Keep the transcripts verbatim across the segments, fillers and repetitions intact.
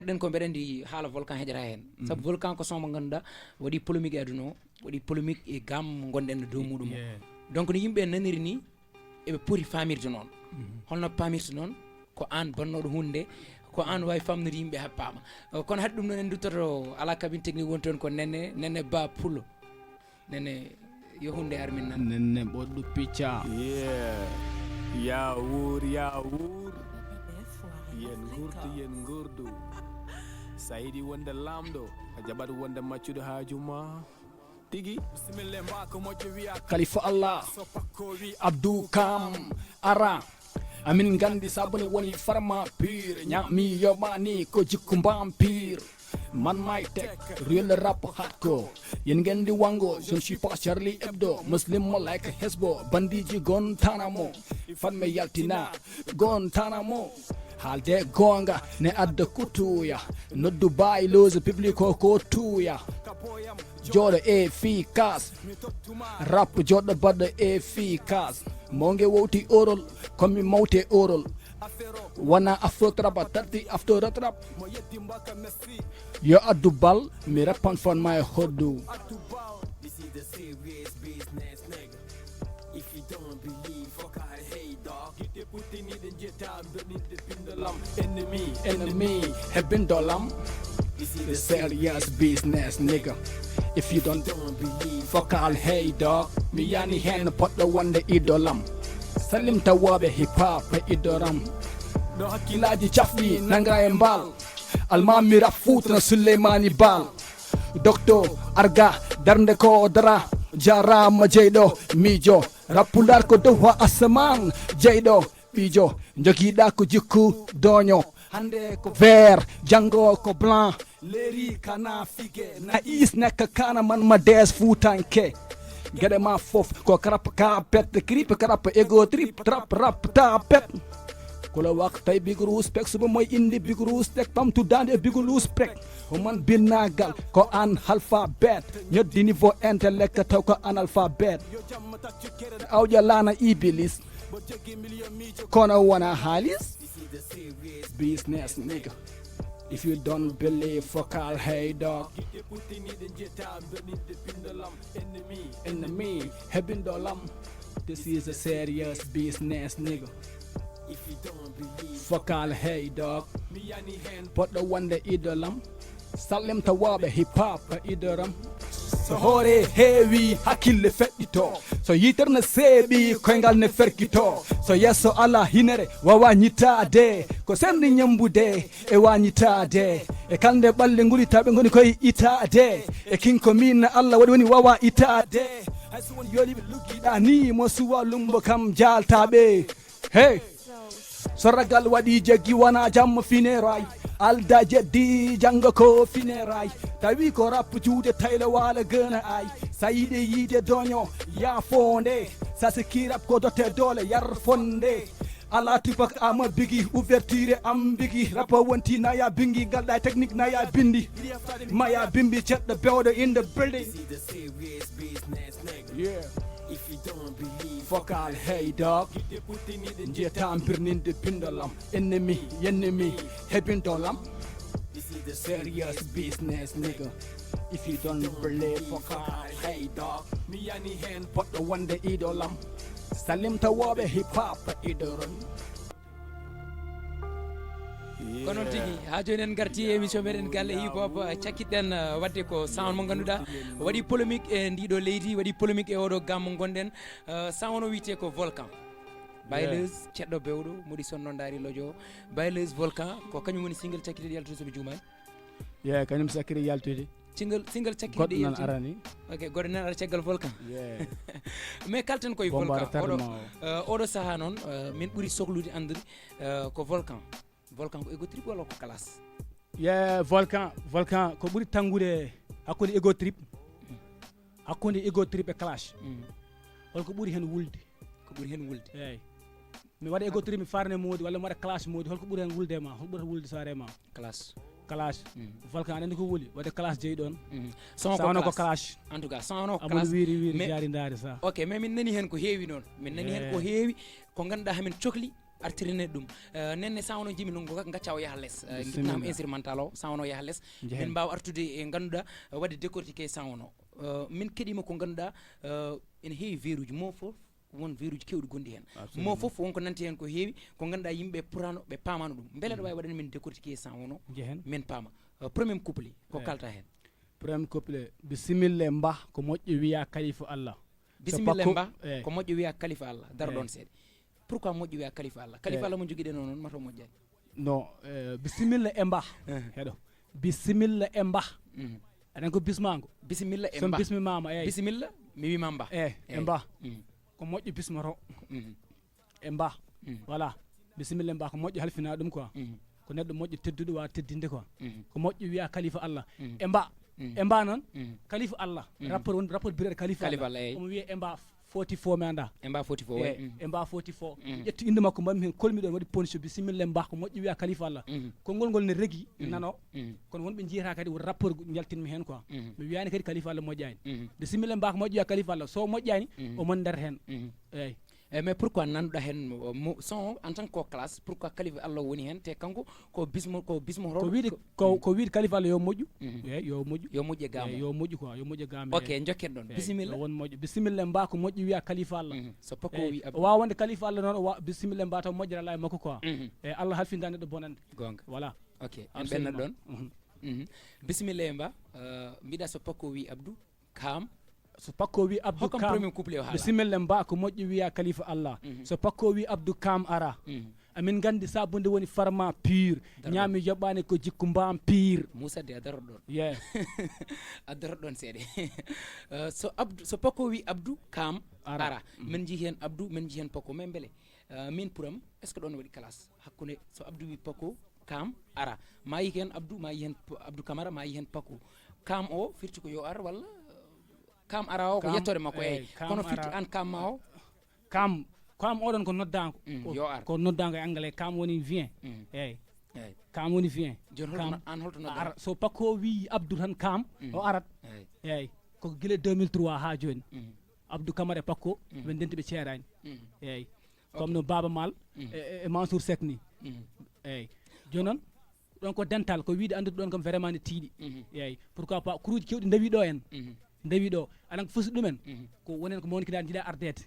Ɗen ko mbeɗa anndi haala Volcan heƴata heen. Sabu Volcan ko son mo ngannduɗaa waɗi polémique e aduna o, waɗi polémique e gamme mo ngonɗen e dow muɗum o. Donc no yimɓe naniri ni, eɓe poti famirde noon. Holno pamirta noon? Ko aan bannooɗo huunde nde, ko aan waawi famnude yimɓe haa paama. Eh, kono haɗi ɗum noon en duttoto, alaa kabine technique woni toon ko Nene, Nene Ba Pulo. Nene, yo huunde armin nan. Nenne ɓoɗɗu picca. Yeah. Ya wuur, ya wuur. Yen ngurtu, yen ngurdu. Sa yiɗi wonde laamɗo, a jaɓat wonde maccuɗo haaju ma. Tigi. Bisimilla, mbaa ko moƴƴo wiya. Kalifa Allah. Soppa ko wi Abdou Kam. Ara. Amin nganndi sabune woni farma pur. Ñaami yoɓani ko jikku mbaam pur. Man may tek, real rap hardcore. Yen nganndi wango, je ne suis pas Charlie Hebdo. Muslim mo like Hezbo, bandiji Guantanamo. Fat me yaltina, Guantanamo. Haalde goonga, ne adda kutuya. Noddu bayloose public o ko tuya. Jooɗo efficace. Rap jooɗo baɗɗo efficace. Mawge wowti orol, komi mawte orol. Wana afro trap a tatti afro trap. Yo addu bal, mi rappan fan ma e hoddu. This is the serious business, nigga. If you don't believe, fuck out, hey dog. Get the put in it and get time, don't need the pin the lam. Enemy, enemy, have been the lam. This is the serious business, nigga. If you don't believe, fuck all, hey dog. Mi yani hen potɗo wonde idolam. Salim tawaɓe hip hop e idoram. No hakkilaji cafɗi nanga e mbal. Almami rap futna Suleymani Bal. Docteur Arga darnde ko dara. Jarama jeyɗo miijo. Rap pular ko dow ha asaman. Jeyɗo ɓiijo, jogiɗa ko jikku dooño. Hande ko vert, janngo ko blanc. Leri kana fige, na is nekka kana man ma des futanke. Geɗe ma fof ko karap ka pet, krip karap ego trip, trap rap ta pet. Kula wak tay big respect, suba moy indi big respect, pam tu dande big respect. Human binnagal ko an alphabet, ñoddi niveau intellect taw ko analphabet. Awƴa lana ibilis. Kono wona haalis. Business nigga. If you don't believe, focal, hey dog. Enemy, hebindo lam. This is a serious business, nigga. If you don't believe, focal, hey dog. Poɗɗo wonde idolam. Sallim tawaɓe hip hop e idoram. So hoore heewi, hakkille feɗɗito. So yitere ne seeɓi, koyngal ne ferkito. So yeeso ala hinere, wawa ñittaade. Ko senndi ñambude e wa ñittaade. E kalnde ɓalli nguli taɓe ngoni koye itaade. E kinko min Allah waɗi woni wawa itaade. Hay so won yoliɓe luggiɗa ni mo suwa lumbo kam jaaltaɓe. Hey! So ragal waɗi jaggi wona jamma fineray. Alda jeddi janngo ko fineray. Tawi ko rap juuɗe tayla wala gëna ay. Sa yiɗe yiide doño ya fonde. Sa sikki rap ko dotte doole yar fonde. Ala tubak ama bigi ouverture am bigi. Rap wonti naya bingi galɗa technique naya bindi. Maya bimbi ceɗɗo bewɗo in the building. Yeah. If you don't believe, focal, hey dog. Jeta birninde bindolam. Enemy, enemy, hebindolam. This is the serious business, nigga. If you don't believe, focal, hey dog. Mi yani hen poɗɗo wonde idolam. Salim tawoɓe hip hop idoron. Ko noon tigi, haa jooni en ngarti e émission meɗen Galle Hip Hop, eh, cakkitɗen, eh, waɗde ko sound mo ngannduɗaa waɗi polémique e ndiɗo leydi, waɗi polémique e oɗo gamme mo ngonɗen. Eh, sound o wiyetee ko Volcan. Bayleuse, ceɗɗo bewɗo, moɗi sonno ndaari lojo. Bayleuse Volcan, ko kañum woni single cakkitiiɗo yaltude so mi juumaani. Yeah, kañum cakkitiiɗo yaltude. Single, single cakkitiiɗo yaltude. Goɗɗo nan arani. Ok, goɗɗo nan ara caggal Volcan. Yeah. Mais kalten koye Volcan. Oɗo, eh, oɗo sahaa noon, eh, min ɓuri soklude anndude, eh, ko Volcan. Volcan ko ego trip walla ko classe? Yeah, Volcan, Volcan ko ɓuri tanngude hakkunde ego trip. Hakkunde ego trip e clash. Mm. Holko ɓuri heen wulde? Ko ɓuri heen wulde. Eey. Mi waɗa ego trip, mi farne moodi, walla mi waɗa clash moodi, holko ɓuri heen wulde e ma? Holko ɓurata wulde so are ma? Clash. Clash. Mm. Volcan, aɗa anndi ko wuli? Waɗde clash jeyi ɗoon. Mm. Son o ko clash. En tout cas, son o ko clash. Amul wiiri wiiri jaari ndaari sa. Ok, mais min nani heen ko heewi noon. Min nani heen ko heewi, ko ngannduɗaa hamin cokli. Artirine ɗum. Eh, nen ne sawno jimi non gacca o yaha les. Eh, Bisimilla. Gitnam instrumental o sawno yaha les. Jehen. Min mbawa artude e ganduɗa, eh, wadde décortiqué sawno. Eh, min keɗima ko ganduɗa, eh, ene heewi veruji mo fof, won veruji kewɗi gonɗi hen. Mo Absolument. Fof wonko nanti hen ko heewi, ko ganduɗa yimɓe purano ɓe pamano ɗum. Beele aɗa wawi waɗani min décortiqué sawno Jehen. Min pama. Eh, premier couple ko Eh. Kalta hen. Premier couple, bisimilla mba ko moƴƴo wiya kalifa Allah. So Bisimilla pakko- mba eh. Ko moƴƴo wiya kalifa Allah. Daro Eh. Ɗon seeɗa. Pourquoi moƴƴo wiya kalifa Allah? Kalifa Eh. Allah mo jogiɗen o noon mato moƴƴani. No, eh, bisimilla e mba. Eh. Heɗo. Bisimilla e mba. Mhm. Aɗan ko bismango. Bisimilla e Son mba. Bismimama, eyyi. Bisimilla, mi wima mba. Eh, e Eyyi. Mba. Mhm. Ko moƴƴo bismoto. Mhm. E mba. Mhm. Voilà. Bisimilla e mba ko moƴƴo halfina ɗum quoi. Mhm. Ko neɗɗo moƴƴo tedduɗo wa teddinde quoi. Mhm. Ko moƴƴo wiya kalifa Allah. Mhm. E mba. Mhm. E mba noon, Mhm. Kalifa Allah. Mhm. Rapport won, rapport birere kalifa Kalifa Allah. Allah, eyyi. Omo wiya e mba foti fo mi anda. E mba foti fo, Eyyi, waɗi. Mhm. E mba foti fo. Mhm. Ƴettu inde makko mbanmi hen kolmi ɗon waɗi poncho bisimilla e mba ko moƴƴo wiya kalifa Allah. Mhm. Konngol ngol ne regi Mhm. Nano. Mhm. Kono wonɓe jiyata kadi won rapport njaltinmi hen quoi. Mhm. Mi wiyani kadi kalifa Allah moƴƴani. Mhm. Bisimilla e mba ko moƴƴo wiya kalifa Allah so moƴƴani Mhm. Omon nder hen. Mhm. Eyyi. Eh, mais pourquoi nanɗa hen mo- mo- son en tant que classe pourquoi kalifa Allah woni hen te kanko ko bismo ko bismo Ko wiide ko ko wiide kalifa Allah yo moƴƴu. Mhm. Eyyi yo moƴƴu. Yo moƴƴe gamo. Eyyi yo moƴƴu quoi yo moƴƴe gamo. Ok jokken ɗon bisimilla. Won moƴƴo bisimilla mba ko moƴƴo wiya kalifa Allah. Mhm. So pakko wi o wawa wonde kalifa Allah noon o wa bisimilla mba taw moƴƴere ala e makko quoi. Mhm. Eyyi Allah halfinda neɗɗo bonande. Gonga. Voilà. Ok en ɓenna ɗon. Mhm. Bisimilla e mba. Eh, mbiɗa so pakko wi Abdou. Kam. So pakko wi Abdou Kam premier couple o haala. Bisimilla mba ko moƴƴo wiya kalifa Allah. Mhm. So pakko wi Abdou Kam ara. Mhm. Amin gandi sabunde woni farma pur. Ñaami yoɓani ko jikku mbam pur. Moussa de a darot ɗon. Ye. A darot ɗon seeɗe. Eh, so Abdou so pakko wi Abdou Kam ara. Ara. Mhm. Min jii hen Abdou min jii hen pakko mais beele eh, min puram est ce que ɗon waɗi classe hakkunde so Abdou wi pakko Kam ara ma yi hen Abdou ma yi hen Abdou Camara ma yi hen pakko Kam o firti ko yo ar walla Kam ara o ko yettore makko eyyi. Kono firti an Kam ma o. Kam Kam oɗon ko noddanko. Mm, ko- yo ar. Ko noddanko e anglais Kam woni vient. Mm. Eyyi. Eyyi. Kam woni vient. Joni holto Kam no- an holto nodda ara so pakko wi Abdou tan Kam Mm. O arat. Eyyi. Eyyi. Ko gila deux mille trois ha joni. Mm. Abdou Camara e pakko Mm. Ɓe denti ɓe ceerani. Mm. Eyyi. Ok. Comme no Baba Mal Mm. E, e- e Mansour Seck ni. Mm. Eyyi. Joni noon ɗon ko dental ko wiide anndude ɗon kam vraiment ne tiiɗi. Mhm. Eyyi. Pourquoi pas kuruuji kewɗi ndawi ɗo en. Mhm. Ndawi ɗo aɗan ko fusi ɗumen. Mhm. Ko wonen ko mawni kiɗa jiɗa ardede.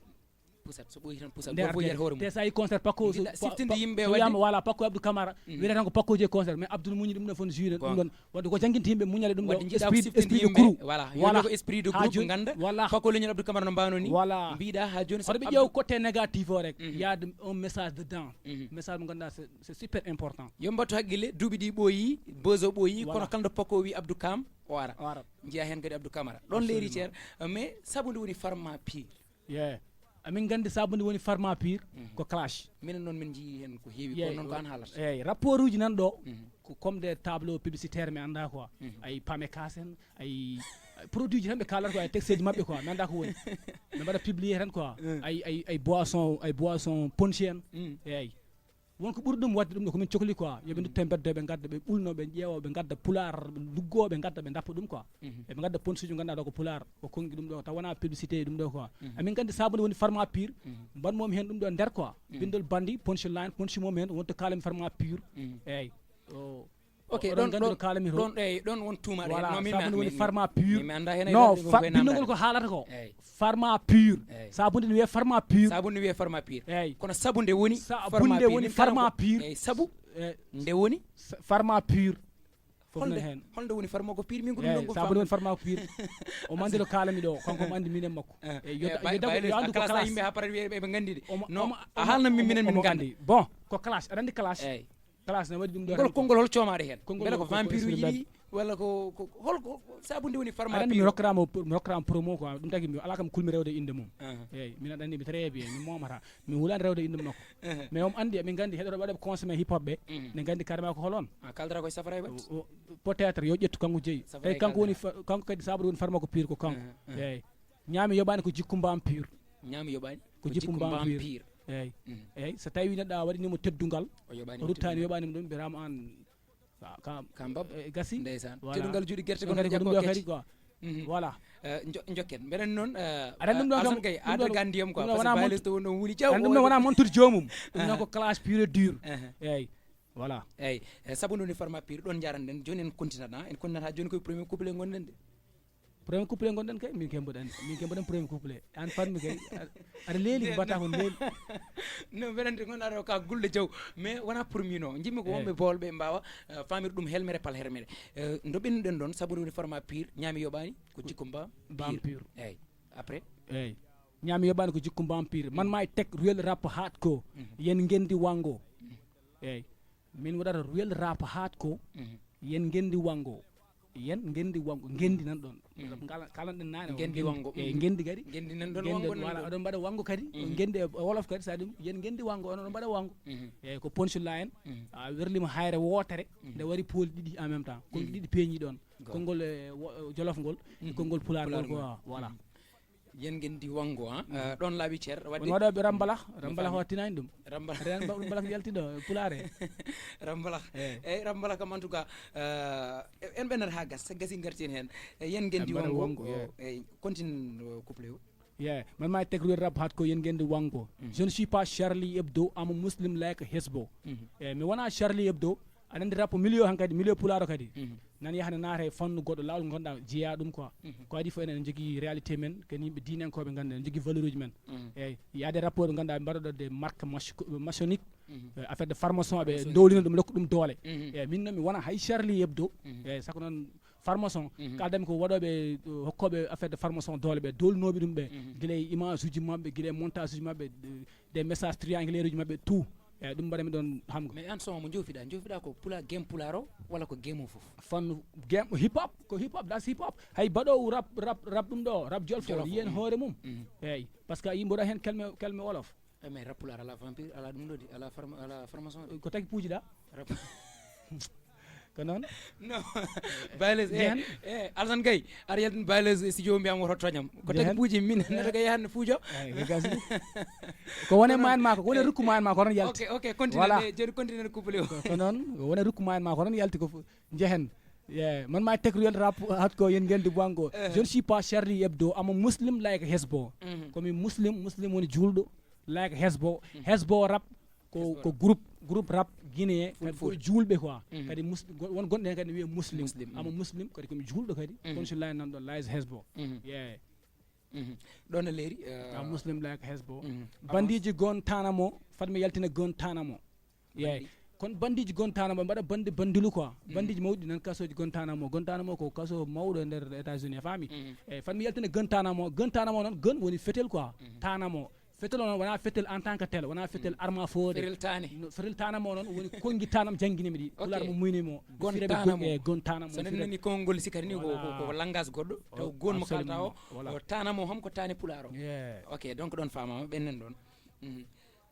Pusat so ɓooyi tan pusat Nde goto fof arde yiyata hoore mum te sa yi concert pakko so- Jiɗa siftinde yimɓe so waɗde wiyama wala pakko Abdou Camara Mhm. Wiyata tan ko pakko je concert mais Abdou muñi ɗum ɗo fon juine ɗum Gonga. Ɗon wadde ko jangguinte yimɓe muñale ɗum ɗo Wadde jiɗa ko esprit siftinde esprit de yimɓe groupe. Voilà Ha yonde ko joni- esprit de ha groupe joni- ganda Voilà. Pakko leñol Abdou Camara no mbano ni Voilà. Mbiɗa ha joni so hoto ɓe Abdou- ƴeew côté négatif o rek Mhm. Yaade un message dedans Mhm. Message mo ganduɗa c'est c'est super important. Yo mbattu haqqille duuɓi ɗi ɓooyi buzz o ɓooyi Voilà. Kono kala nde pakko wi Abdou Kam o ara O ara. Jiya hen kadi Abdou Camara ɗon leeri Absolument. Ceer mais sabu nde woni farma pire. Ye amin gandi sabu nde woni farma pire Mhm. Ko clash. Minen noon min jii hen ko heewi ko Yeey, noon ko an haalata. Eyyi rapport uji nan ɗo Mhm. Ko comme des tableaux publicitaire mi anda quoi Mhm. Ay pame kasen ay ay produit ji tan ɓe kalata quoi ay texte ji maɓɓe quoi mi anda ko woni ɓe mbaɗa publié tan quoi Mm. Ay ay ay boisson ay boisson ponci en Mm. Eyyi won ko ɓuri ɗum wadde ɗum ɗo komin cokli quoi yoɓe dutto e mbeddo ɓe gadda ɓe ɓulno ɓe ƴeewa ɓe gadda pulaar ɓe luggo ɓe gadda ɓe dappa ɗum quoi Mhm. Eɓe gadda ponsuji ganduɗa ɗo ko pulaar o kongi ɗum ɗo taw wona publicité e ɗum ɗo quoi Mhm. Amin gandi sabude woni farma pire Mhm. Mbanmomi hen ɗum ɗo nder quoi Mhm. Bindol bandi ponci line ponci momi hen wonto kalami farma pire Mhm. Eyyi o Ok, oɗon ɗon gandi ɗon no kalami to. Ɗon ɗon won tuumaɗo Voilà, hen. No mi sabu nde woni farma pur. Mi anda hen. No, bindugol ko haalata ko. Eyyi. Farma pur. Eyyi. Sabu nde wiye farma pur. Sabu nde wiye farma pur. Eyyi. Kono sabu nde woni sabu nde woni farma pur. Eyyi, sabu nde woni farma pur. Fof ne hen. Holnde woni farma ko pur min ko ɗum ɗon ko sabu nde woni farma ko pur. O mandi ɗo kalami ɗo kanko mo andi minen makko. Eyyi, yo andu ko clash yimɓe ha parat wiye ɓe gandi de. No a haalna min minen min gandi. Bon, ko clash aɗa andi clash. Clash ne waɗi ɗum ɗo ngol konngol hol coomaɗe heen? Beele ko vampire uji ɗi walla ko ko- hol ko sabu nde woni farma aɗa andi mi pire? Rokkarama mi rokkarama promo quoi ɗum tagi mi ala kam kulmi rewde inde mum. Eyyi min aɗa andi mi très bien mi momata mi hulani rewde inde makko. Mais omo andi min gandi heɗoto waɗa consommé hip hop ɓe ne gandi carrément ko holon. A kaldata koye safara e ɓat? Peut être yo ƴettu kanko jeeyi tawi kanko woni kanko kadi sabu woni farma ko pire ko kanko. Eyyi ñaami yoɓani ko jikku mbam pire. Ñaami yoɓani ko jikku mbam pire. Eyyi. Eyyi so tawi neɗɗo a waɗanimo teddungal o ruttani yoɓanimo ɗum mbiyatama an ka mbab gasi ndeysaan teddungal juuɗe gerte ko kadi ko ɗum ɗo kadi quoi. Mhm. Voilà. Eh, njo- njokken mbeɗen noon, eh, aɗa ɗum ɗon kam, Alsan Gay, ɗum ɗon- adda ga ndiyam quoi, ɗum ɗon parce que wona bayles montu- to wonno wuli jaw ɗum ɗon wona montude joomum. Ɗum ɗon ko classe pure et dure. Ehe. Eyyi. Voilà. Eyyi. Eh, sabu nde woni format pire ɗon jaranɗen, joni en continata en continata joni koye premier couple gonɗen de. Premier couple gonɗen kay, min kay mboɗo andi min kay mboɗon premier couple an fanmi kay. Aɗa leeli ko mbatta ko leeli. No mbeɗa andi gonɗa ɗo ka gulɗo jaw, mais wona pour min o jimmi ko wonɓe boolɓe mbawa, eh, famir ɗum helmere pal hermere. Eh, ndo ɓennuɗen ɗon sabu woni format pire ñaami yoɓani ko jikku mba vampire. Eyyi. Après. Eyyi. Ñaami yoɓani ko jikku vampire man ma e tek ruel rap hat ko yen ngendi wango. Eyyi. Min waɗata ruel rap hat ko yen ngendi wango. Yen ngendi wango ngendi nan ɗon. Kalanɗen nane o ngendi wango. Eyyi, ngendi kadi ngendi nan ɗon wango nan wala ɗon. Oɗon mbaɗa wango kadi o ngendi e wolof kadi sa ɗum yen ngendi wango on oɗon mbaɗa wango. Eyyi, ko punchline. A werlima hayre wotere nde wari pooli ɗiɗi en même temps konngol ɗiɗi peeñi ɗon. Konngol e wo- jolof ngol e konngol pulaar ngol ko voilà. Yen ngendi wango ha. Eh, ɗon laaɓi ceer wadde woni waɗoɓe rambalax rambalax wattinani ɗum. Rambalax ɗum mbalak yaltiɗo pulaare. Rambalax. Eyyi, rambalax kam en tout cas, eh, en ɓennata ha gas gasi garti en hen. Eh, yen ngendi wango. Eyyi, continue couple o. Yeah, man ma tek ruel rap hat ko yen ngendi wango. Je ne suis pas Charlie Hebdo, I'm a Muslim like Hezbo. Eyyi, mi wona Charlie Hebdo. Aɗa andi rap milieu han kadi milieu pulaaro kadi nan yahana naata e fannu goɗɗo laawol gonɗa jeeya ɗum quoi. Ko adi fof enen en jogui réalité men ken yimɓe diinankoɓe ganduɗa en jogui valeur uji men. Eyyi, yaade rapport ɓe ganduɗa mbaɗoɗo de marque maçonnique. Affaire de formation ɓe dowlina ɗum lokku ɗum doole. Eyyi, min noon mi wona hay Charlie Hebdo. Eyyi, sako noon formation kaldami ko waɗoɓe hokkoɓe affaire de formation doole ɓe dolnoɓe ɗum ɓe guila e image uji mabɓe guila e montage uji mabɓe, des messages triangulaire uji mabɓe tout. Eyyi, ɗum mbaɗami ɗon hamgo. Mais an son mo jofiɗa jofiɗa ko pula game pularo wala ko game o foof? Fannu game hip hop ko hip hop das hip hop. Hay baɗowo rap rap rap ɗum ɗo rap jolfo yen hoore mum. Eyyi, par ce que a yimboɗo hen kelme kelme wolof. Eh, mais rap pulaar ala vampire ala ɗum ɗo de ala farma ala farmaçon de. Ko taki puujiɗa? Rap ko noon. No. Bayles e e Alsan Gay aɗa yaltin bayles e studio mbiyam woto toñam ko taki puuji min neɗɗo ga yahanno fuujo. Gasi. Ko wone mayen ma ko wone rukku mayen ma ko toon yalti. Ok, ok, continue. Joni continue couple o. Ko noon wone rukku mayen ma ko toon yalti ko. Jehen. Ye man ma tekruel rap hat ko yen ngendi buwango. Je ne suis pas Charlie Hebdo, I'm a Muslim like Hezbo. Komi muslim, muslim woni julɗo like Hezbo. Hezbo rap ko ko groupe groupe rap guinéen kadi ko julɓe quoi. Kadi won gonɗo hen kadi ne wiye muslim. Ama muslim kadi komi julɗo kadi kono so lay nan ɗo lays Hezbo. Yeah. Ɗon e leeri a muslim like Hezbo. Bandiji gon tanamo fatmi yaltina gon tanamo. Yeey. Kono bandiji gon tanamo mbaɗa bandi bandilu quoi. Bandiji mawɗi nan kasoji gon tanamo gon tanamo ko kaso mawɗo e nder États-Unis a faami. Eyyi fatmi yaltina gon tanamo gon tanamo noon gon woni fetel quoi. Tanamo fetel o noon wona fetel en tant que tel wona fetel arma foode. Fetel tane. Fetel tanamo noon woni konngi tanam jannginimi ɗi pular mo muynimo. Gon tanamo. Gon tanamo so nen nani konngol sikati ni ko langage goɗɗo taw gon mo kalta o. Tanamo ham ko tane pularo. Ok donc ɗon famama ɓennen ɗon.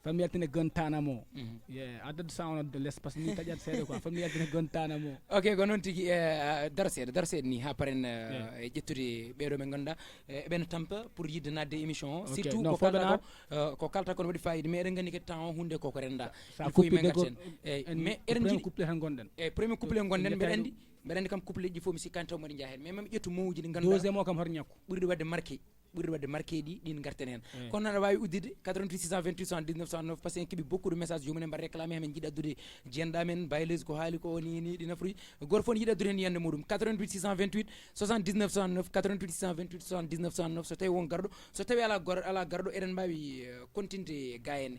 Fami yaltine gon tanamo. Ye addadu sa on de l'espace ni taƴat seeɗa quoi fami yaltine gon tanamo. Ok ko noon tigi e daro seeɗa daro seeɗa ni ha paren e ƴettude ɓeɗo ɓe ganduɗa eɓen tampa pour yidde nadde émission o surtout ko kalta ko ko kalta kon waɗi fayida mais eɗen gandi kadi temps o hunde koko renda. Il faut yimɓe garten eyyi mais eɗen jiɗi couple tan gonɗen. Eyyi premier couple gonɗen mbeɗa andi mbeɗa andi kam couple ji fof mi sikkani taw mbaɗi jaa hen mais mami ƴettu mawji ɗi ganduɗa deuxième o kam hoto ñakku ɓurɗi wadde marqué. Ɓurɗi waɗde marqué ɗi ɗin garten hen. Kono aɗa wawi uddide quatre-vingt-huit six cent vingt-huit soixante-dix-neuf soixante-neuf parce que en keeɓi beaucoup de message jomum en mbaɗa réclame hemin jiiɗi addude jiyanɗa men bayleuse ko haali ko ni ni ɗi nafruji goto fof ne yiiɗi addude hen yiyande muɗum quatre-vingt-huit six cent vingt-huit soixante-dix-neuf soixante-neuf quatre-vingt-huit six cent vingt-huit soixante-dix-neuf soixante-neuf so tawi won garɗo so tawi ala gor ala garɗo eɗen mbawi continde ga en.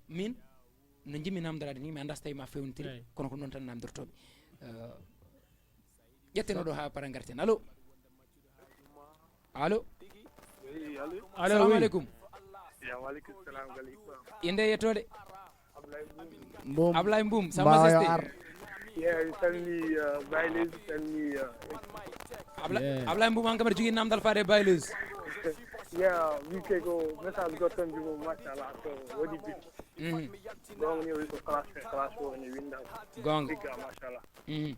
Min no jimmi namdorade ni mi anda so tawi ma fewnitiri kono ko noon tan namdortomi. Ƴetten oɗo ha para garten allo. Allo. Allo. Salamu aleykum. Inde yettode. Mbum Ablaye Mbum sa majeste. Yeewi salmi bayleydi salmi. Ablaye Mbum an kam aɗa jogui namdal faade e bayleydi. Ya wike ko message goɗɗo tan jumum machallah to waɗi bit. Gonga ni o wi ko classe classe o ne winda. Gonga digga machallah. Mi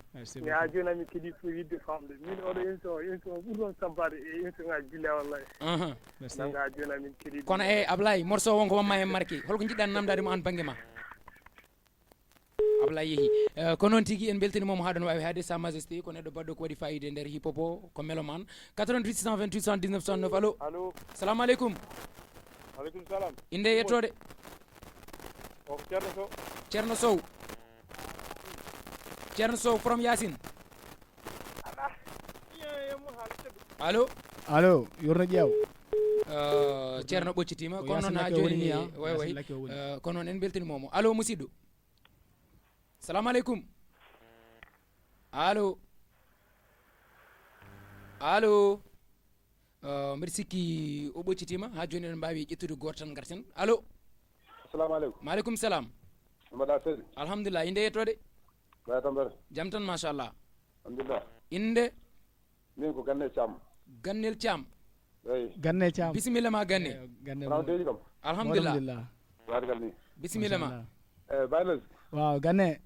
ha joni amin keeɗi pour yidde famde min oɗo émission o émission o ɓuuri toon sabbade e émission ngaji billa wallahi. Nanga ha joni amin keeɗi kono e Ablaye morceau wonko wamma hen marqué holko jiɗɗa namdade mo an banggue ma? Wallay yehi. Eh, ko noon tigi, en mbeltaniima mo haa ɗoon waawi haaɗde, Sa Majesté, ko neɗɗo baɗɗo ko waɗi faayiida e nder hip hop o, ko melomaan. Quatre-vingt-huit six cent vingt-huit soixante-dix-neuf soixante-neuf, allo? Allo? Salamu aleykum. Aleykum salam. Innde e yettoode? O ko Ceerno Sow. Ceerno Sow. Ceerno Sow from Yaasin. Allo? Allo, yurno ƴeew. Eh, Ceerno ɓoccitiima, kono noon haa jooni, way, way. Eh, kono noon en mbeltaniima mo. Allo, musidɗo? Salamu aleykum. Allo? Allo? Eh, mbeɗa sikki o ɓoccitiima. Haa jooni eɗen mbaawi ƴettude gooto tan, ngarten. Allo? Assalamu aleykum. Maaleykum salam. No mbaɗɗa, seydi? Alhamdulillah. Innde e yettoode? Mbaɗa tampere? Jam tan, machallah. Alhamdulillah. Innde? Min ko Ganne Thiam. Gannel Thiam. Eyi. Ganne Thiam. Bisimilla ma, Ganne. Eh, Ganne Rawde mo- deeƴi kam. Alhamdulillah. Alhamdulillah. Bargal ni. Bisimilla ma. Machallah. Eh, Baylos. Waaw, Ganne.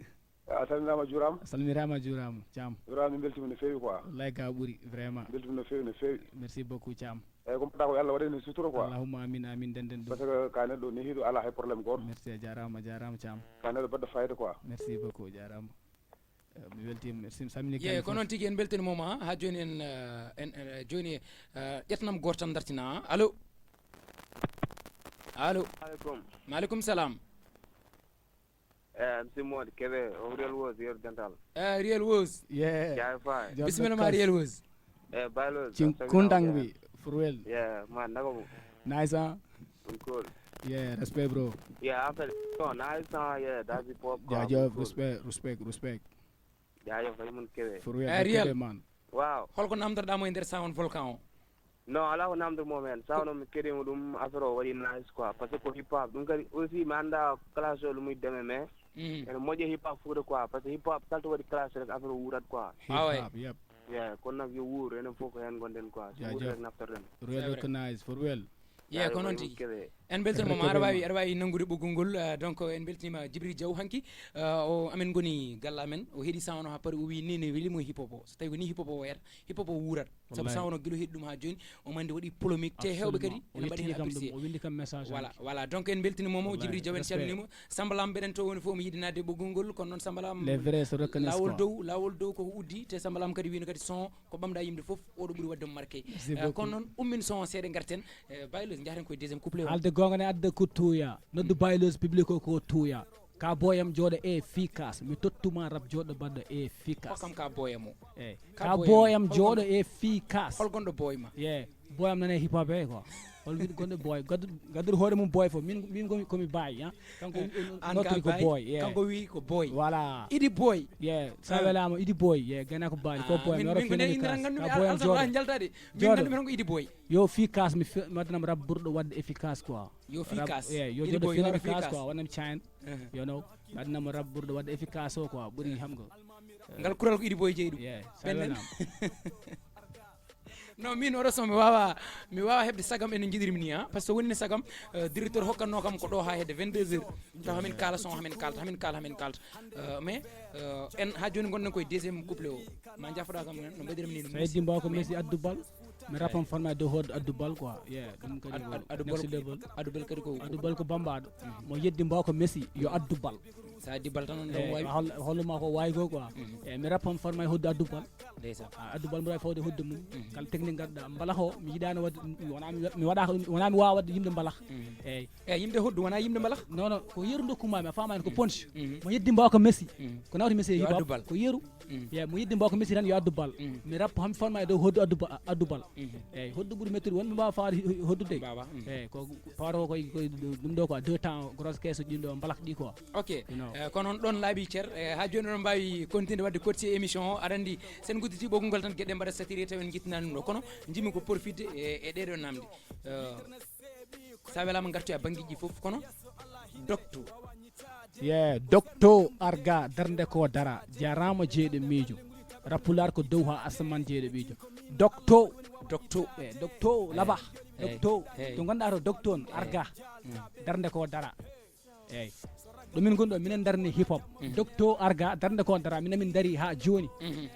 A salminaama, juuraama. A salmiraama, juuraama, Thiam. Juuraama, min mbeltiima no feewi quoi. Wallay ka ɓuri, vraiment. Mbeltiima no feewi, no feewi. Merci beaucoup, Thiam. Eyi, ko mbaɗɗa ko, Allah waɗani sutura quoi. Allahumma amin, amin, denden ɗum. Parce que ka neɗɗo nehiiɗo, alaa hay problème gooto. Merci, a jaaraama, a jaaraama, Thiam. Ka neɗɗo baɗɗo fayida quoi. Merci beaucoup, a jaaraama. Eh, mi weltiima, merci, mi salmini Ye, kala ko fof. Noon tigi, en mbeltaniima ma, haa jooni en, eh, en, eh, jooni, eh, ƴettanam gooto tan dartina. Allo? Allo? Aleykum. Maaleykum salam. Eh, M C Mody Kébé, o Real Wos, yeru dental. Eh, Real Wos. Yeah. Jaay faay. Bisimilla ma, Real Wos. Eh, Baylo, Cin kundang bi, for real. Yeah, man, naka mo? Nice, huh? I'm cool. Yeah, respect, bro. Yeah, I feel so nice, huh? Yeah, that's hip hop. Yeah, yeah, respect, respect, respect. Jaajëf, ay mun kewe. For real, eh, real, man. Waaw. Holko namdorɗaa mo e nder sound Volcan o? Non, alaa ko namdor mo men. Sound o mi keɗiima ɗum, affaire o waɗi nice quoi. Parce que ko hip hop. Ɗum kadi aussi mi anndaa clash o ɗum muy demee, mais ene moƴƴa hip hop Fuuta quoi. Parce que hip hop kala to waɗi clash rek affaire o wuurat quoi. Hip hop, yep. Yeah, kono nag yo wuur, enen fof ko heen ngonɗen quoi. So wuuri rek naftorɗen. Real recognize, for real. Yeah, ko noon tigi. En mbeltaniima ma, aɗa waawi, aɗa waawi nanngude ɓoggol ngol. Euh, donc, en mbeltaniima Djibril Diaw hanki. Euh, o amen ngoni galla amen. O heɗi sound o haa paari, o wiyi ni ne weli mo hip hop o. So tawi ko ni hip hop o wayata, hip hop o wuurat. Sabu sound o gila o heɗi ɗum haa jooni, omo anndi waɗi polémique. Te heewɓe kadi ene mbaɗi heen apprécié. O windi kam message. Voilà, voilà. Donc, en mbeltaniima mo, Djibril Diaw, en calminii mo. Samba Lam, mbeɗen to woni fof, omo yiɗi naatde e ɓoggol ngol, kono noon Samba Lam, les vrais se reconnaissent, quoi. Laawol dow, laawol dow koko uddi, te Samba Lam kadi wiino kadi son ko ɓamɗa yimde fof, oɗo ɓuri waɗde mo marqué. Merci beaucoup. Euh, kono noon, ummin son o seeɗa, ngarten. Euh, Baylo, njahren koye deuxième couplet o. Haalde goonga ne adda ko tuuya. Noddu Baylo, public o ko tuuya. Ka boyam jooɗo efficace. Mi tottuma rap jooɗo baɗɗo efficace. Hokkam ka boyam o. Eyi. Ka boyam jooɗo efficace. Hol gonɗo boy ma? Yeah. Boy am nane hip hop he quoi. Hol win gonɗo boy. Gaddu, gaddu hoore mum boy fof. Min, min komi, komi baay, ha. Kanko notri ko boy, yeah. Kanko wi ko boy. Voilà. Idi boy. Yeah. Sa welama idi boy. Yeah, gana ko baali ko boy. Min ko ne indira gandu mi alsa wala jaltade. Min gandu mi ko idi boy. Yo efficace mi fe-, mi waɗanam rap ɓurɗo waɗde efficace quoi. Yo efficace. Yeah, yo jooɗo efficace quoi. Waɗanam chain. You know. Mi waɗanam rap ɓurɗo waɗde efficace o quoi. Ɓuri hamgo. Ngal kural ko idi boy jeyi ɗum. Yeah. Sa welama. Non, min oɗo son mi wawa, mi wawa heɓde sagam ene jiɗirmi ni, ha. Parce que woni ne sagam, euh, directeur hokkatno kam ko ɗo ha hedde vingt-deux heures. Taw hamin kala son, hamin kalta, hamin kala, hamin kalta. Euh, mais, euh, en ha joni gonɗen koye deuxième couplet o. Ma jaffoɗa kam no mbaɗirmi ni. So heddi mbaw ko Messi addu bal. Mi rappan forma de horde addu bal quoi. Yeah, ɗum kadi ko next level. Addu bal kadi ko, addu bal ko bambaɗo. Mo yeddi mbaw ko Messi yo addu bal. Sa addi bal tan on ɗon wawi. Hol-, holluma ko wawi ko quoi. Eh, mi rappan forma e hoddu addu bal. Ndeysan. Ah, addu bal mbaɗa fawde hoddu mum. Kala technique gadda mbalax o mi yiɗano wadde, wona mi wa-, mi waɗaka ɗum, wona mi wawa wadde yimde mbalax. Eyyi. Eyyi, yimde hoddu wona yimde mbalax. Non, non, ko yeru dokkuma mi, a faama hen ko punch. Mo yeddi mbaw ko Messi. Ko nawti Messi e hip hop. Ko yeru. Ye, mo yeddi mbaw ko Messi tan yo addu bal. Mi rappo hami forma e dow hoddu addu ba-, addu bal. Eyyi, hoddu ɓuri mettude won mi mbawa fawade ho-, hoddude. Eyyi, ko pawata ko koye, koye ɗum ɗo quoi, deux temps, grosse caisse ɗin ɗo, mbalak ɗi quoi. Ok. Eh, kono on ɗon laaɓi cer, eh, ha joni oɗon mbawi continuer wadde courtier émission o. Aɗa andi, sen gudditi ɓoggol tan, gueɗe mbaɗa saturé taw en guittinani ɗum ɗo. Kono jimi ko profité e, e ɗeɗo namde. Eh, sa welama gartu e banggueji fof, kono docteur. Ye, docteur Arga, darde ko dara, jarama jeyɗo miijo. Rapular ko dow ha asaman jeyɗo miijo. Docteur. Docteur. Eh, docteur, laba. Docteur. To ganduɗa to docteur on, Arga. Darde ko dara. Eyyi. Ɗo min ngonɗo, minen darni hip hop. Docteur Arga, darnde ko dara, min amin dari ha joni.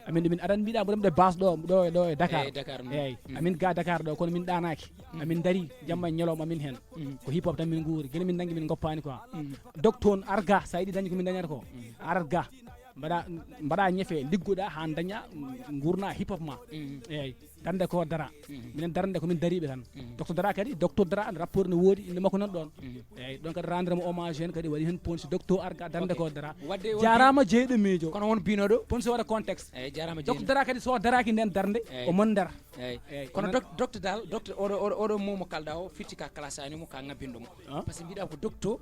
Amin ɗo min aɗan mbiɗa mboɗo ɗo base ɗo, ɗo, ɗo e Dakar. Eyyi, Dakar, mm. Eyyi, amin ga Dakar ɗo, kono min ɗanaki. Amin dari, jamma e ñalawma min hen. Ko hip hop tan min nguuri, gila min nangi min goppani quoi. Docteur Arga, sa yiɗi dañi ko min dañata ko. Arga, mbaɗa, mbaɗa ñefe, liggoɗa ha daña, gurna hip hop ma. Eyyi. Darnde ko dara. Minen darnde ko min dariɓe tan. Docteur Dara kadi, Docteur Dara, rappeur ne woodi, inde makko nan ɗon. Eyyi, ɗon kadi rendre mo hommage hen kadi, waɗi hen ponsi Docteur Arga, darnde ko dara. Jarama jeyɗo miijo. Kono won binoɗo ponsi waɗa contexte. Eyyi, jarama jeyɗo. Docteur Dara kadi so daraki nden darnde, o mon dar. Eyyi. Eyyi, kono Docteur Dal, Docteur oɗo, oɗo, oɗo momo kalɗa o, fitti ka classe ani mo, ka ngabbinɗo mo. Par ce que mbiɗa ko Docteur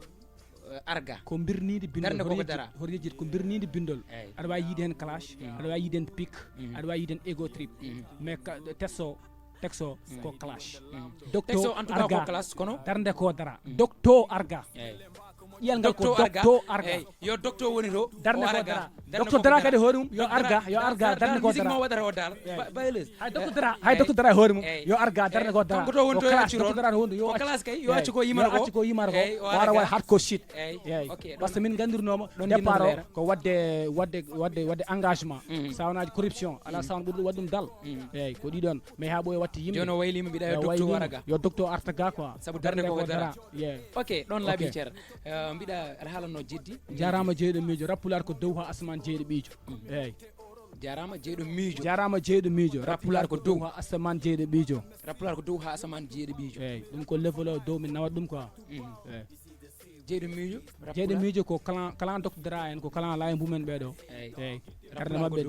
eh, Arga. Ko birniindi bindol. Darnde ko ko dara. Hoto yejjit, ko birniindi bindol. Eyyi. Aɗa waawi yiide heen clash, aɗa waawi yiide heen pic, aɗa waawi yiide heen ego trip. Mais ka, texte o, texte o ko clash. Docteur Arga. Texte o en tout cas ko clash, kono darnde ko dara. Docteur Arga. Eyyi. Ƴiyal ngal ko Docteur Arga. Eyyi. Yo Docteur woni to. Darnde ko dara. Docteur Dara kadi hoore mum, yo Arga, yo Arga, darnde ko dara. Musique mo waɗata o dal. Eyyi. Ba-, bayles. Hay Docteur Dara, hay Docteur Dara e hoore mum, yo Arga, darnde ko dara. Kanko to woni to, yo accu Docteur Dara hoore mum, yo accu. Ko clash kay, yo accu ko yimata ko. Yo accu ko yimata ko. Eyyi, o Arga. Wara waɗa hardcore shit. Eyyi. Eyyi. Ok, par ce que min gandirnoma départ o ko wadde, wadde, wadde, wadde engagement. Sawnaji corruption, ala sawna ɓurɗo waɗi ɗum dal. Eyyi, ko ɗiɗon. Mais ha ɓooya watti yimɓe. Joni o waylima mbiɗa yo Docteur Arga. Yo Docteur Arga quoi. Sabu darnde ko dara. Yeah. Ok, ɗon laabi cer. Eh, mbiɗa aɗa haalanno jeddi. Jarama jeyɗo miijo, rappulaar ko dow ha asman jeyɗo ɓiijo. Eyyi. Jarama jeyɗo miijo. Jarama jeyɗo miijo, rappulaar ko dow ha asman jeyɗo ɓiijo. Rappulaar ko dow ha asman jeyɗo ɓiijo. Eyyi, ɗum ko level o dow min nawat ɗum quoi. Eyyi. Jeyɗo miijo. Jeyɗo miijo ko clan, clan Docteur Dara en, ko clan Laye Mbumen ɓeɗo. Eyyi. Eyyi. Darnde maɓɓe,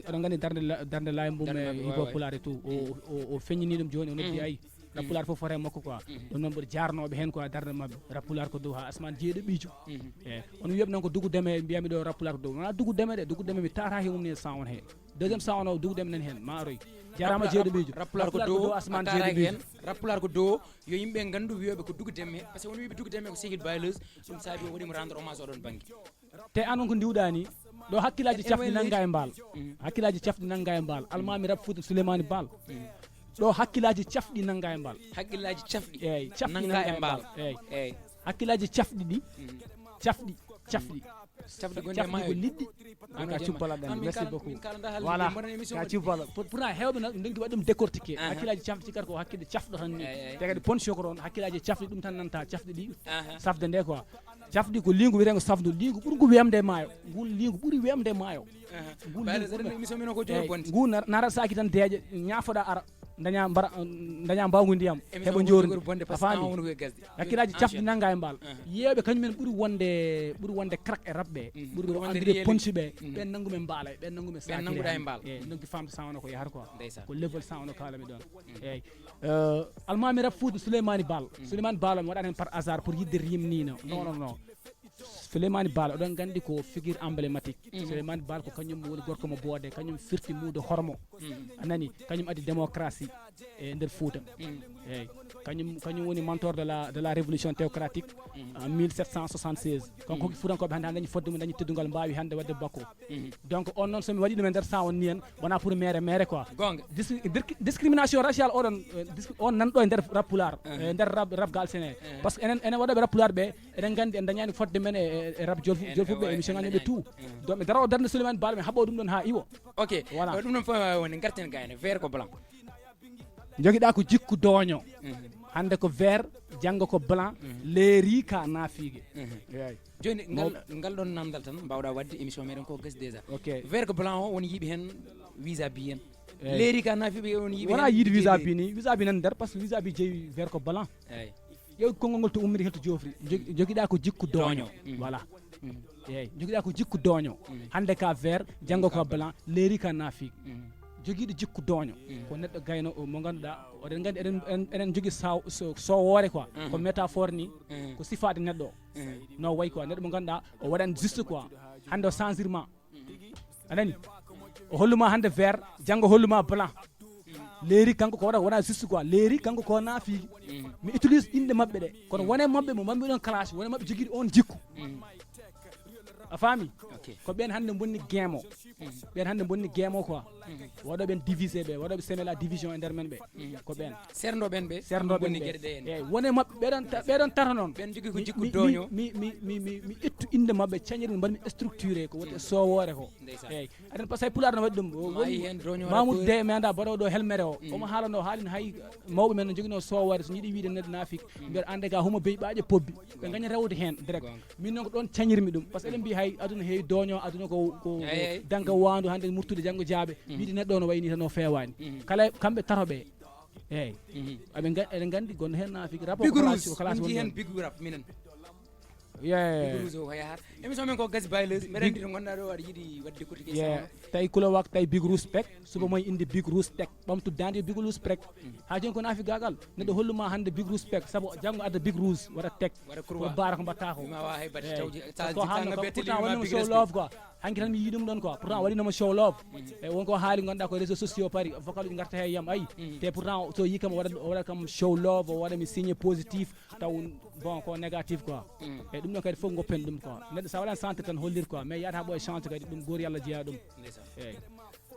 aɗa gandi darnde la-, darnde Laye Mbum e hip hop pulaar et tout. O, o, o feññini ɗum joni, o noddi ay. Rappulaar fof foti e makko quoi. Ɗum noon mboɗo jarnoɓe hen quoi, darnde maɓɓe. Rappulaar ko dow ha asman jeyɗo ɓiijo. Eyyi. On wiyaɓe noon ko Dugu Deme, mbiyami ɗo rappulaar ko dow. Wona Dugu Deme de, Dugu Deme mi tata he umni e sound he. Deuxième sound o Dugu Deme nani hen, ma roy. Jarama jeyɗo ɓiijo. Rappulaar ko dow, asman jeyɗo ɓiijo. Rappulaar ko dow, yo yimɓe gandu wiyoɓe ko Dugu Deme. Par ce que on wiɓe Dugu Deme ko Sigil Baylus, ɗum saabi o waɗimo rendre hommage oɗon banggue. Te an on ko ndiwɗa ni, ɗo hakkillaji cafɗi nanga e mbaal. Hakkillaji cafɗi nanga e mbaal. Almami rap Fouta Souleymane Baal. Ɗo hakkillaji cafɗi nanga e mbaal. Hakkillaji cafɗi. Eyyi, cafɗi nanga e mbaal. Eyyi. Eyyi. Hakkillaji cafɗi ɗi. Cafɗi, cafɗi. Cafɗi gonɗi e maayo. Cafɗi ko liɗɗi. An ka cubbala ɗan. Merci beaucoup. Voilà. Ka cubbala. Pour, pourtant hewɓe na ndonki waɗi ɗum décortiqué. Hakkillaji cafɗi cikkat ko hakkille cafɗo tan ni. Eyyi, eyyi. Te kadi ponci ko ɗon hakkillaji cafɗi ɗum tan nanta cafɗi ɗi. Safde nde quoi. Cafɗi ko liingu wiyetengo safdu, liingu ɓuri ngu wemde e maayo. Ngun liingu ɓuri wemde e maayo. Ngun liingu ɓuri. Émission mino ko joni bonde. Ngu nar-, nara saki tan deeƴe, ñaafoɗa ara, daña mbara, daña mbawngu ndiyam, heɓa joorude. A faami? Hakkillaji cafɗi nanga e mbaal. Yeewɓe kañum en ɓuri wonde, ɓuri wonde crack e rap ɓe. Ɓuri wonde andude ponci ɓe. Ɓen nangu men mbaala, ɓen nangu men sakiri. Ɓen nanguɗa e mbaal. Eyyi, nonki famde sawno ko yahata quoi. Ndeysaan. Ko level sawno kala mi ɗon. Eyyi. Eh, Almami rap Fouta Souleymane Baal. Souleymane Baal mi waɗani hen par hasard pour yidde rimnino. Non, non, non. Souleymane Baal, oɗon gandi ko figure emblématique. Souleymane Baal ko kañum woni gorko mo boode, kañum firti muudo hormo. A nani, kañum addi démocratie e nder Fouta. Eyyi. Kañum, kañum woni mentor de la, de la révolution théocratique en mille sept cent soixante-seize. Kanko hokki Fuutankooɓe hannde, hannde dañi fodde mum, dañi teddungal, mbaawi hannde waɗde bakko. Donc on noon, so mi waɗi ɗum e nder sound ni en, wona pour mere, mere quoi. Goonga. Dis-, dir-, discrimination raciale oɗon, eh, dis-, on nan ɗo e nder rap pulaar, eh, nder rap, rap galsen he. Par ce que enen, enen waɗoɓe rap pulaar ɓe, eɗen nganndi en dañaani fodde men e, e, e rap jolfu-, jolfuɓe, émission ngaji ɓe tout. Donc mi daro darnde Souleymane Baal, mi haɓo ɗum ɗon haa iwo. Ok. Voilà. Eh, ɗum noon fof woni ngarten gayne, vert ko blanc. Jogiɗa ko jikku dooño. Hannde ko vert, janngo ko blanc, leeri ka naafiige. Eyyi. Joni ngal, ngal ɗon namdal tan mbawɗa waɗde émission meɗen ko gasi déjà. Ok. Vert ko blanc o woni yiiɓe hen vis-à-vis en. Eyyi. Leeri ka naafiɓe woni yiiɓe wona hen yiide vis-à-vis ni, vis-à-vis nan nder, par ce que vis-à-vis jeewi vert ko blanc. Eyyi. Ƴeew konngol ngol to ummiri, hel to joofri. Jog-, jogiɗa ko jikku dooño. Dooño. Voilà. Eyyi, jogiɗa ko jikku dooño. Hannde ka vert, janngo ka blanc, leeri ka naafiq. Jogiiɗo jikku dooño. Ko neɗɗo gayno o mo ngannduɗaa, oɗen nganndi eɗen, eɗen, eɗen jogii saw-, so-, sowoore quoi. Ko métaphore ni, ko sifaade neɗɗo o. No wayi quoi, neɗɗo mo ngannduɗaa, o waɗan juste quoi. Hannde o changement. A nani? O holluma hannde vert, janngo holluma blanc. Leeri kanko ko waɗa, wona juste quoi. Leeri kanko ko naafiq. Mi utilise innde maɓɓe ɗe. Kono wone maɓɓe mo mbaɗmi ɗon clash, wone maɓɓe jogiiɗo on jikku. A faami? Ok. Ko ɓen hannde bonni game o. Ɓen hannde bonni game o quoi. Waɗooɓe en divisé ɓe, waɗooɓe semé la division e nder men ɓe. Ko ɓen. Serndo ɓen ɓe. Serndo ɓen ɓe. Eyi, wone maɓɓe ɓeɗon tata noon. Ɓen jogi ko jikku doño. Mi ittu innde maɓɓe, cañirmi, mbaɗmi structuré ko woni e sowoore ko. Eyi. Aɗen pasay pulaar no waɗi ɗum. Mamoudou de mi annda baɗoɗo helmere o. Omo haalano haalin hay mawɓe men no joginoo sowoore so jiiɗi wiide neɗɗo naafik. Mbeɗa annde ga huma beyi ɓaaƴe pobbi. Ɓe gaña rewde heen direct. Min noon ko ɗoon cañirmi ɗum par ce que eɗen mbiya hay aduna heewi dooño aduna ko ko danka waandu hannde murtude janngo jaaɓe wiide neɗɗo o no wayi ni tan o feewaani kala kamɓe tato ɓe eeyi aɓe eɗen nganndi gonno heen naafiki rapport big rouge ko classe woni heen big rap minen yeah big rouge o yahar émission men ko gasi baileuse mbeɗa anndi to gonɗa ɗo aɗa yiɗi waɗde koti yeah tawi kulowak tawi big rouge pek suba moy indi big rouge tek ɓamtu dande big rouge pek ha joni ko naafi gagal neɗɗo holluma hannde big rouge pek sabu janngo adda big rouge waɗa tek pour baara ko mbatta ko pourtant waɗinoma show love quoi hanki tan mi yii ɗum ɗon quoi pourtant waɗinoma show love e wonko haali gonɗa ko réseau sociaux paari vocal uji garta he yam ayi te pourtant so yi kam waɗat kam show love o waɗa mi signe positif taw bon ko négatif quoi e ɗum ɗon kadi fof goppen ɗum quoi neɗɗo sa waɗan centre tan hollir quoi mais yaata ɓo e change kadi ɗum goori allah jeeya ɗum eyyi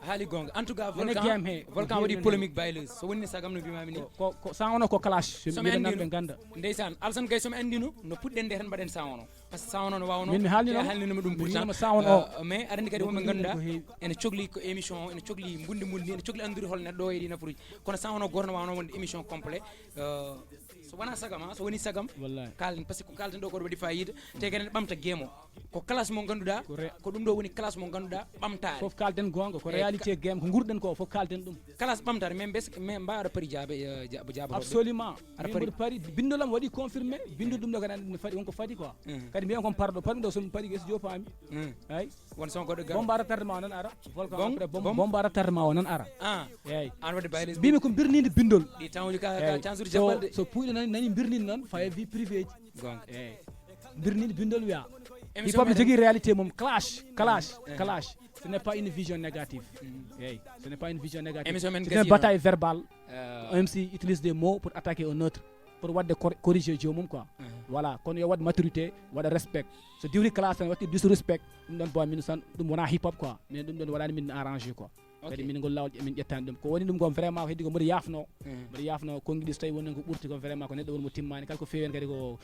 haali gonga en tout cas volcan volcan waɗi polémique baileuse so woni sagam no mbimami ni ko sa wono ko clash so mi ɓe ganda ndeysaan alsan gay somi andino no puɗɗen nde tan mbaɗen sa wono par ce que sa wono no wawno min mi haalnino haalninoma ɗum pourtant sa wono o mais aɗa andi kadi wonɓe ganduɗa ene cogli ko émission ene cogli mbundi mbundi ene cogli andude hol neɗɗo o e ɗi nafuruji kono sa wono goto no wawno wonde émission complet so wona sagam ha so woni sagam kalden par ce que ko kalden ɗo koɗo waɗi fayida te kadi ne ɓamta guemo ko classe mo ganduɗa ko ɗum ɗo woni classe mo ganduɗa ɓamtare fof kalden gonga ko réalité guemo ko guurɗen ko fof kalden ɗum classe ɓamtare mais bes mais mbaɗa pari jaabe jaabe absolument aɗa pari pari bindolam waɗi confirmé bindu ɗum ɗo kadi andi ne fadi wonko fadi quoi kadi mbiyan kon parɗo parmi ɗo somi pari ges jopami ay won son goɗɗo gar bomba retardement o nan ara volcan après bomba retardement o nan ara ah eyyi an wadde baylis mbimi ko birnide bindol ɗi tawji ka ka chansude jaɓɓalde so puuyɗo nani nani birnide noon faye vie privé ji gonga eyyi birnide bindol wiya hip hop ne jogui réalité mum clash clash clash ce n'est pas une vision négative eyyi ce n'est pas une vision négative c'est une bataille verbale un MC utilise des mots pour attaquer un autre pour wadde corriger jomum quoi voilà kono yo waɗ maturité waɗa respect so diwri classe tan watti disrespect ɗum ɗon bon min san ɗum wona hip hop quoi mais ɗum ɗon waɗani min arrangé quoi kadi min ngol lawol min ƴettani ɗum ko woni ɗum kon vraiment ko heddi ko mboɗo yafno mboɗo yafno konngi ɗi so tawi wonen ko ɓurti kon vraiment ko neɗɗo woni mo timmani kala ko fewi hen kadi ko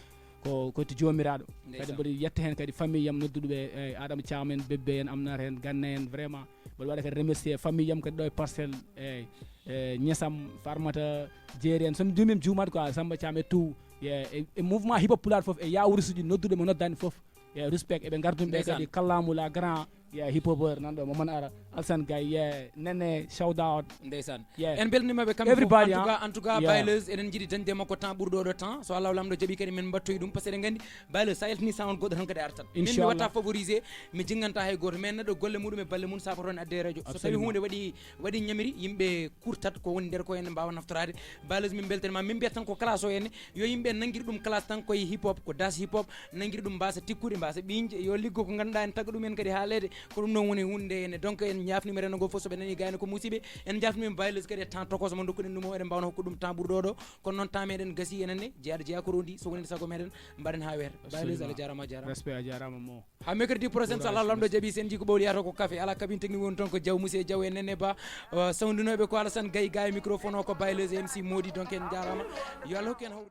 ko ko to jomiraɗo kadi mboɗo yetta hen kadi famille yam nodduɗo ɓe e adama thiam en bebbe en amnata hen ganna en vraiment mboɗo waɗa kadi remercier famille yam kadi ɗo e parcelle e e ñesam farmata jeeri en somi jumim juumat quoi samba thiam e tout e mouvement hip hop pulaar foof e yawrusuji nodduɗo mo noddani foof e respect eɓe gardumi ɓe kadi kallamu la grand ya hip hopeur nanɗo momon ara alsan gay ye nene shout out ndeysaan en beltanimaɓe kamɓe everybody en tout cas en tout cas baileuse eɗen jiiɗi dañde makko temps ɓurɗo ɗo temps so allah lamɗo jaaɓi kadi min mbattoyi ɗum par ce que eɗen gandi baileuse sa yaltini sound goɗɗo tan kadi artat min mi watta favorisé mi jinganta hay goto mais neɗɗo golle muɗum e balle mum sa ko toon adde radio so tawi hunde waɗi waɗi ñamiri yimɓe kurtat ko woni nder ko en mbawa naftorade baileuse min beltanima min mbiyat tan ko classe o ene yo yimɓe nanguir ɗum classe tan koye hip hop ko das hip hop nanguir ɗum mbasa tikkude mbasa ɓiñde yo liggo ko ganduɗa en tagga ɗum en kadi haalede ko ɗum noon woni hunde nde ene donc en ñafnima rendo ngo foof soɓe nani gayno ko musiɓe en jafnima baileuse kadi e temps tokoso mo dokkuɗen ɗum o eɗen mbawno hokkude ɗum temps ɓuurɗo ɗo kono noon temps meɗen gasi enen ne jeeyaɗo jeeya ko rondi so wonide saago meɗen mbaɗen ha weeta baileuse allah jarama jarama respect a jarama mo ha mercredi prochain so allah lamɗo jaaɓi sen jii ko ɓowli yata ko café ala kabine technique woni toon ko diaw monsieur diaw e nene ba sawdinoɓe ko alassane gay gay microphone o ko baileuse mc modi donc en jarama yo allah hokku en hawru